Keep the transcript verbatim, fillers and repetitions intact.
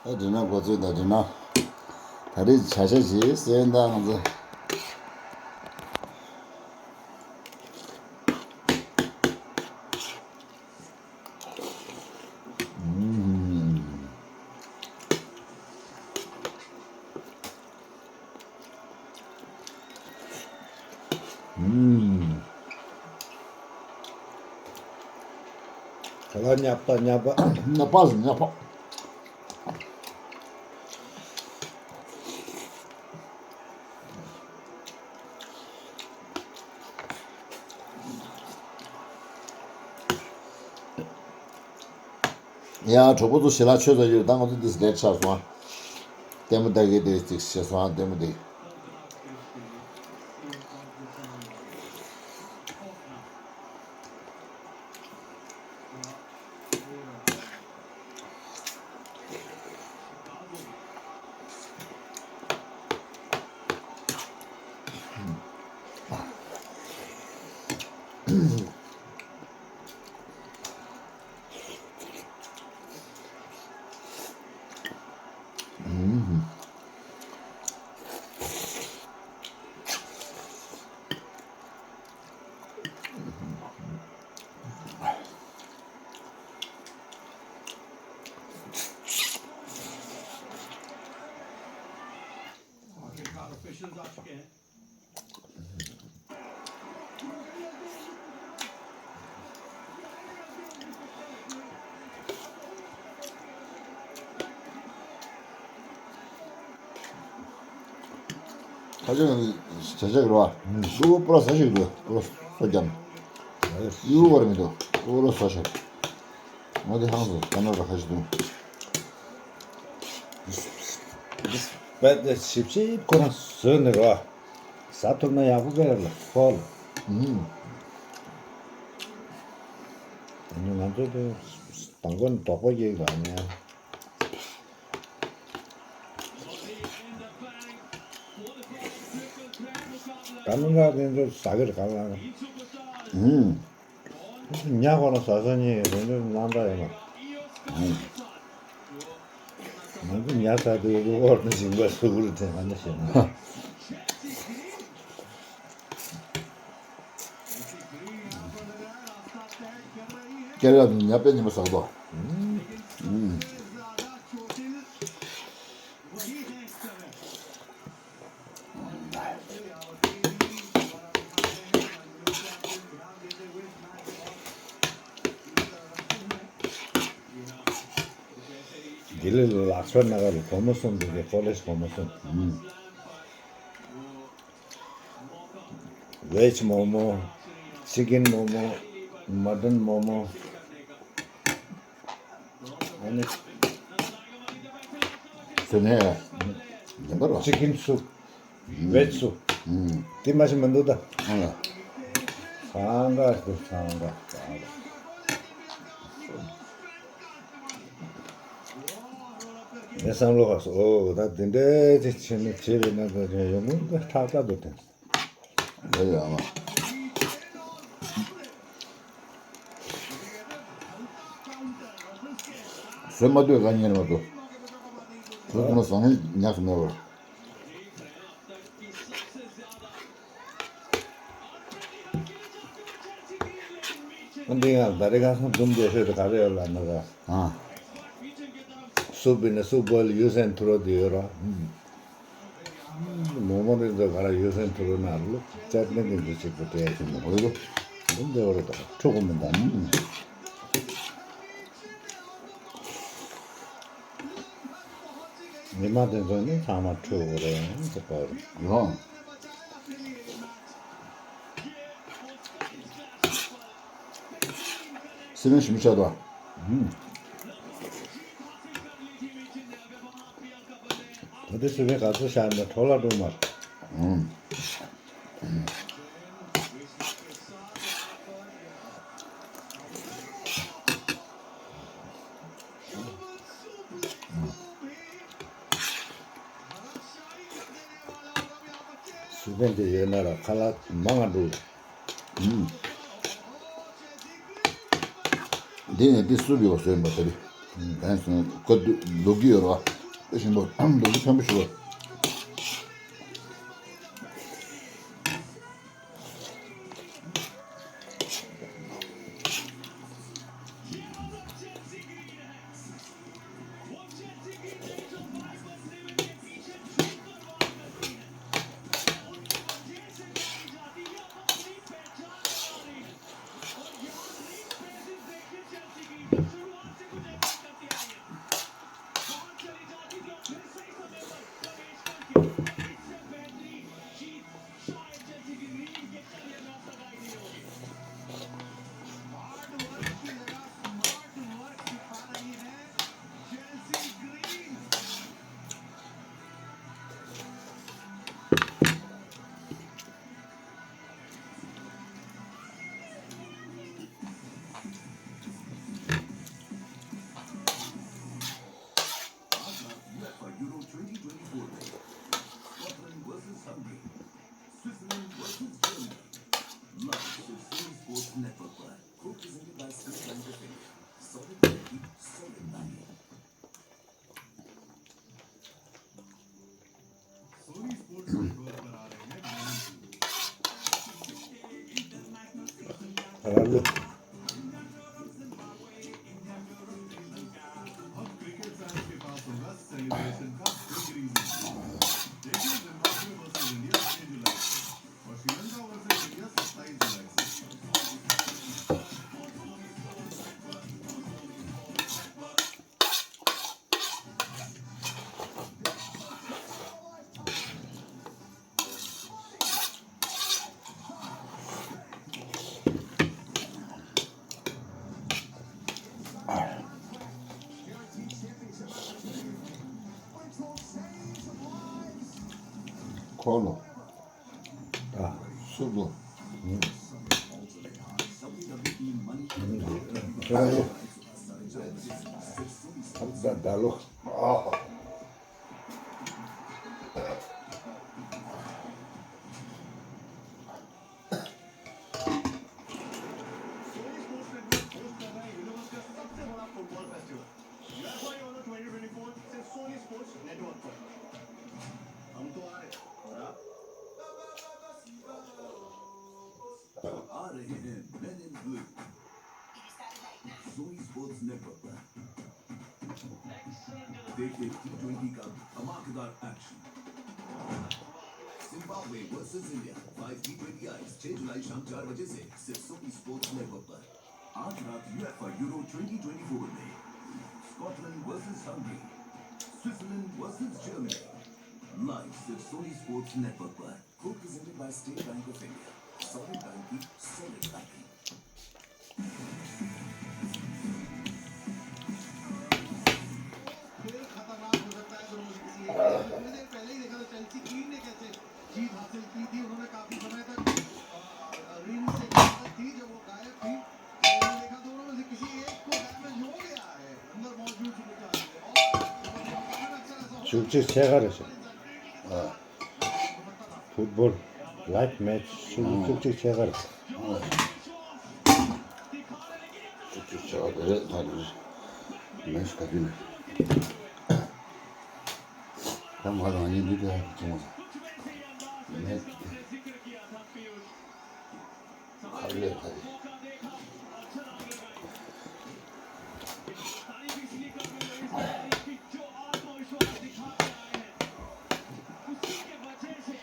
ད་འདྲི་ན་གོ་ཚོད་ད་འདྲི་ན། ད་རེས་བྱ་བྱ་བྱེད་ཟེར་ད་ང་ཚོ། ཁ་ལག་ཉག་པ་ཉག་པ། ཉག་པ་ཟེར་ཉག་པ། ཡ་གྲོགས་པོ་ཚོ་ཞལ་ལག་མཆོད་ཚར་ཡོད། ད་ང་ཚོ་འདི་ལེ་ཊི་ཆགས་སོང་ཨ། ལྟད་མོ་ལྟ་གི་འདུག་ཅིག་བྱས་སོང་ཨ། ལྟད་མོ་འདི། ཁ་ཆེ་ཆ་ཆ་གི་རོ། གློ་བུར་བ་ཟ་ཞིག་འདུག་གློ་སོ་རྒྱམ། གློ་བུར་བ་ར་མི་འདུག་གློ་བུར་བ་ཟ་ཞིག་ང་དེ་ཧང་སོ་ད་ནོ་ར་ཁ་ཆེ་འདུག་བས་དེ་ཞིབ་ཞིབ་ཁོ་རང་བཟོས་ནས་རོ། ཟ་ཐུབ་ན་ཡག་པོ་ག་ལ་ཁོ་ལ། ཨུམ། ང་ཚོ་དེ་དང་པོ་ནས་དོགས་པ་སྐྱེས་ག་ནས། ད་མི་འགའ་དེ་ཚོ་ཟ་གི་རེད་ག་ལ། ཨུམ། ཉ་ཁོ་ན་ཟ་ས་ཉེ་རེ་འདོད་སྣང་དག་ཡོད་ན། ང་ཚོ་ཉ་ཟ་དུས་རུ་འོར་དུ་ཞིང་པ་སུ་གུ་རུ་དེ་ང་ནི་ཞེ་ན། སྐྱེ་རབས་ཉ་པའི་ཉི་མ་ཟག་དོ། ལྡི་ལི་ལ་ལག་ཤོར་ན་ག་རུ་སྒོར་མོ་གསུམ་འདུག་གི་ཀོ་ལེ་ཇི་སྒོར་མོ་གསུམ། ཝེཇ་མོ་མོ། ཅི་ཀིན་མོ་མོ། མ་ཊན་མོ་མོ། ཨ་ནི། དེ་ནས་ཉན་པ་རོ། ཅི་ཀིན་སུབ། ཝེཇ་སུབ། ཨུམ། དེ་མ་ཤི་མི་འདུག་ད། ཨ་ལ། སང་ག་སུ་སང་ག་སང་ག་ངས་བསམ་བློ་ཁ་སོ་ཨོ་ད་དེ་འདྲའི་ཅི་བྱས་ནས་བྱས་པས་ན་ད་ཡོང་གི་ཐག་ཐག་ཏུ་དེ། ལ་ཡོད་ཨ་མ། བཟོད་མ་ཐུབ་ག་ཉན་མ་ཐུབ། བཟོད་ཐུབ་ན་བཟང་ངན་ཉག་གི་མེད་པར། འདི་ཡང་ད་རེས་ཁ་སང་འཛོམས་བསྡད་ཤོད་དུ་ག་རེ་ཡོད་ལ་ན་ད། ཨ། སུ་བི་ནི་སུ་བོལ་ཡུ་སེན་ཐུ་རོ་དེ་ཡོད་ར། མོ་མོ་རེ་ཚོ་ག་ར་ཡོད་སེམས་ཐུ་རུ་ན་ལུག་ཅར་ནི་ནི་འདི་གཅིག་པུ་དེ་ཡ་ཞིག་མི་འོས་རུ། འདི་འདི་བ་རུ་དང་ཕྲུ་གུ་མི་འདང་། ཉི་མ་དེ་ཚོ་ནི་ཚང་མ་ཕྲུ་གུ་རེད་ཟེར་པ་རུ། ཡོང་། སི་མེན་ཞིམ་ཤ་དོ། ཨུམ། ད་དེ་སི་མེན་ག་ཚོད་ཤ་ན་འཕྲོ་ལ་འགྲོ་མར། ཨུམ། སུ་ཕན་དེ་ཡོད་ན་ར་ཁ་ལག་མང་ང་འགྲོ། ཨུམ། འདི་ནས་འདི་སུ་ཡོད་ཟེར་མ་ཟེར། གང་སོང་ཀ་དུ་ལོ་གི་ཡོད་ར། བཞིན་པ་འདུག་ཆེན་པོ་ཞུ་བ། UEFA Euro twenty twenty-four में Scotland versus Hungary, Switzerland versus Germany। Live सिर्फ Sony Sports Network पर। Co-presented by State Bank of India। Solid banking, solid banking। ཁོ་ལོ། ཨ། སུ་ལོ། ད་ད་ལོ། ཨ། Sony Sports Network host कर रहा है यूनिवर्स का सबसे बड़ा football festival. UEFA Euro twenty twenty-four सिर्फ Sony Sports Network पर। हम तो आ रहे हैं, और आप? आ रहे हैं Men in Blue। Sony Sports Network पर। देखिए T twenty का धमाकेदार action. Zimbabwe versus India, five T twenty Ice, छह जुलाई शाम चार बजे से सिर्फ Sony Sports Network पर। आज रात UEFA Euro twenty twenty-four में Scotland versus Hungary, Switzerland versus Germany। Live सिर्फ Sony Sports Network पर। Co-presented by State Bank of India। Solid banking, solid banking। फिर खतरनाक हो सकता है दोनों में से किसी एक के लिए। थोड़ी देर पहले ही देखा था चेल्सी क्वीन ने कैसे जीत हासिल की थी। उन्होंने काफी समय तक, अ, रिंग से बाहर थी जब वो गायब थी। तो उन्होंने देखा दोनों में से किसी एक को डैमेज हो गया है अंदर मौजूद जो मुद्दा है। और अचानक से ऐसा हो चुप चुप से कर रहे थे। हाँ। Football live match བཅུ་གཅིག་ཕྱེད་ཀ་རེད། བཅུ་གཅིག་ཕྱེད་ཀ་དེ་རེད། ད་དེ་རེད། མེ་སི་ཁ་ཐུན་ད་ང་དང་གཉིས་འདི་དེ་ཧ་གི་བྱུང་བ་མེད། ཁ་ལས་ཁ་ལས།